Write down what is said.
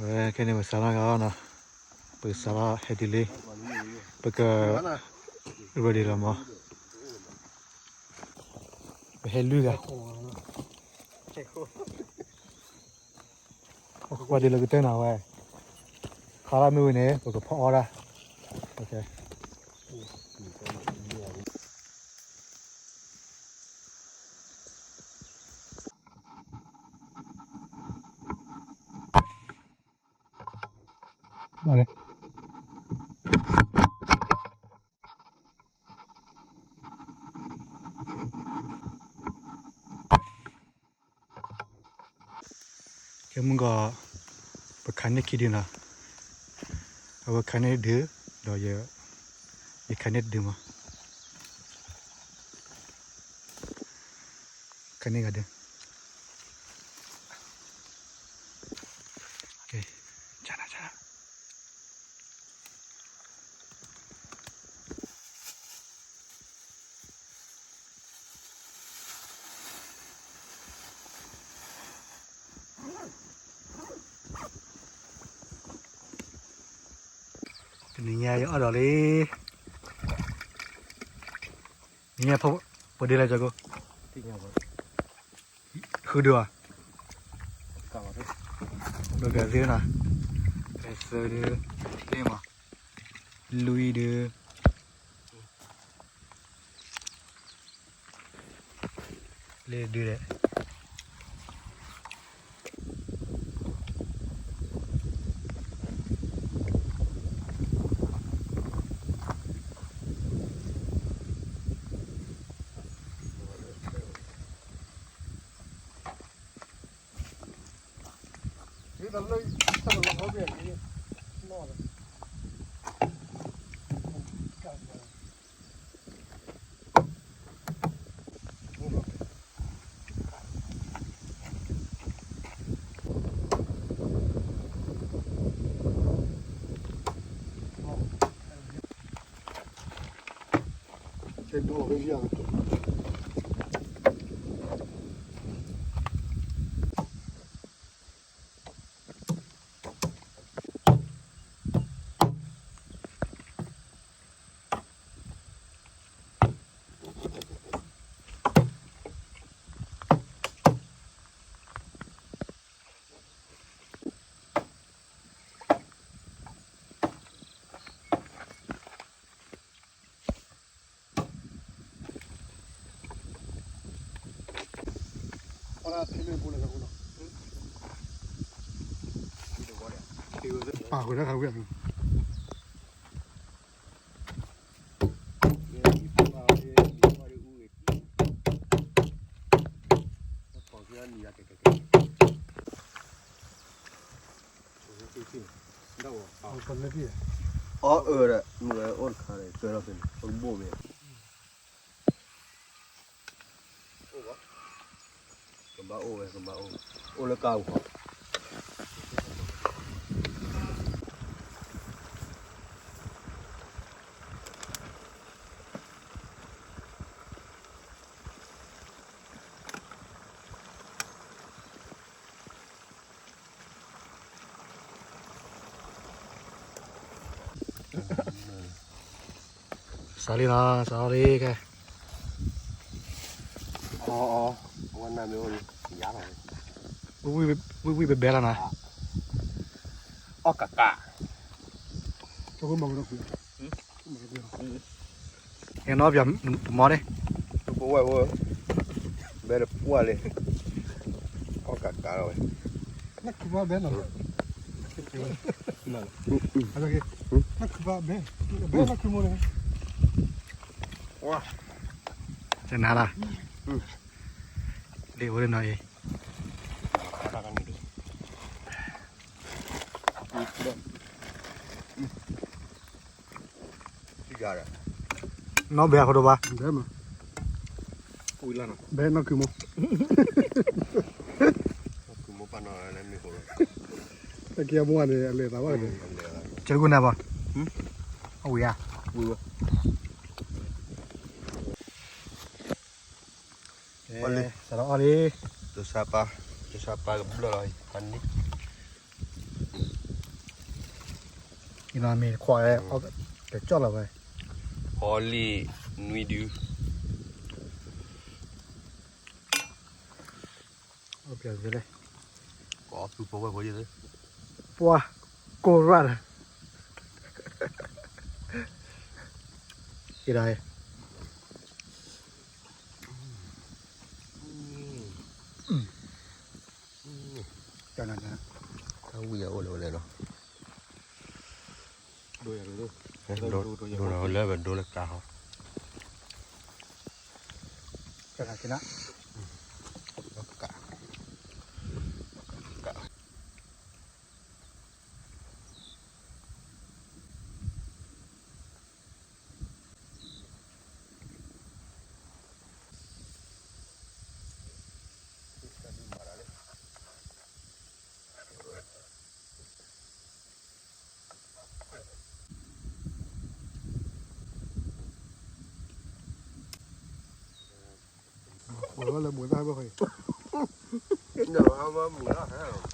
ဝဲခဲန့ၣ် ပစးထီၣ်ဂၤနီၤ, ပကစးထီၣ်ဟဲတုၤလံ, ပက ready လီၤမး, ပဟဲလွံၢ်ဂၤ, ပှၤဒ်လၢကတၢၢ်နီၤဝဲ, ခါလၢမ့ၢ်ဝံၤန့ၣ် ပကဖီအီၣ်ဒၣ်, ကဲမုၢ်ဂီၤ, ပခးန့ၢ်ခံဒုနီၤ, အဝဲခးန့ၢ်ဒု, ဒီးယ, ယခးန့ၢ်တဒုမး, ခးန့ၢ်ဂၤဒု, ကဲ, ကနၤကနၤ တနံၤညါယအီၣ်ဒီးလံ, နံၤညါဖိ, ပဒ်လဲၣ်ကၠီကိ, ဃုဒုဧါ, ဘၢဂၤသ့နီၤ, သၢဒု, လ့မး, လွံၢ်ဒု လ့ဒုလဲၣ်. ပာ်ဃုာ်တၢ်ခါဝံၣ် အီၣ်အၢဒီး မုၢ်ဝဲအိၣ်တခါန့ၣ် ကၢထီၣ်ဖဲန့ၣ် ပကဘိၣ်မ့ၢ် ကဘၣ်အိၣ်ဝဲ ကဘၣ်အိၣ် အိၣ်လၢကါပူၤဃီ စးလံနီၤ စးလံခဲ အဝဲနၢ်မ့ၢ်အိၣ်လံ ယၤလီၤ ဝံၣ်ဝံၣ်ဘဲဘဲလီၤနီၤ အီၣ်ကးကး ဟဲနီၣ်ပၠးတမီၤန့ၣ် ပဝဲၢ်ဝဲ ဘဲတပှၢ်လံ အီၣ်ကးကးလီၤဝဲ နၢ်ခုဘၣ်ဘဲနီၤ နၢ်ခုဘၣ်ဘဲ ဘဲနၢ်ခုမိၣ်န့ၣ် ဝါ ကနၤလၢ လ့ၣ်အိၣ်လၢနီၤအံၤ နီၢ်ဘဲအဃိတဘၣ် ဘဲနီၢ်ခုမိၣ် တကဲမိၣ်န့ၣ် အလဲၤသးဘၣ် ကဲတကူနၤဘၣ် အဝံၤဧါ စးထီၣ်အီၣ်လံ တစၢပၤ တစၢပၤကဘျၢၣ်လီၤ ဖးန့ၣ် ယနီၤမ့ၢ်တခွးဝဲ, ကကၠီၣ်လီၤဝဲ, ဟီလံနွံဒု, အီၣ်ပျဲၢ်သ့လဲၣ်, ကီၢ်သူဖိဝဲၢ်ဖိယသ့, ပှၤကိးရၣ်လၢ, ကဒီး, ကနၤ, ဝံၤအအိၣ်လၢဝဲလဲၣ်နီၤ, ဒိၣ်လၢဝဲဒိလၢကါဟီ, ကနၤ, ကနၤ, အိၣ်လၢမုာ်တၢ်ဘၣ်ဃီ, မုာ်လီၤ,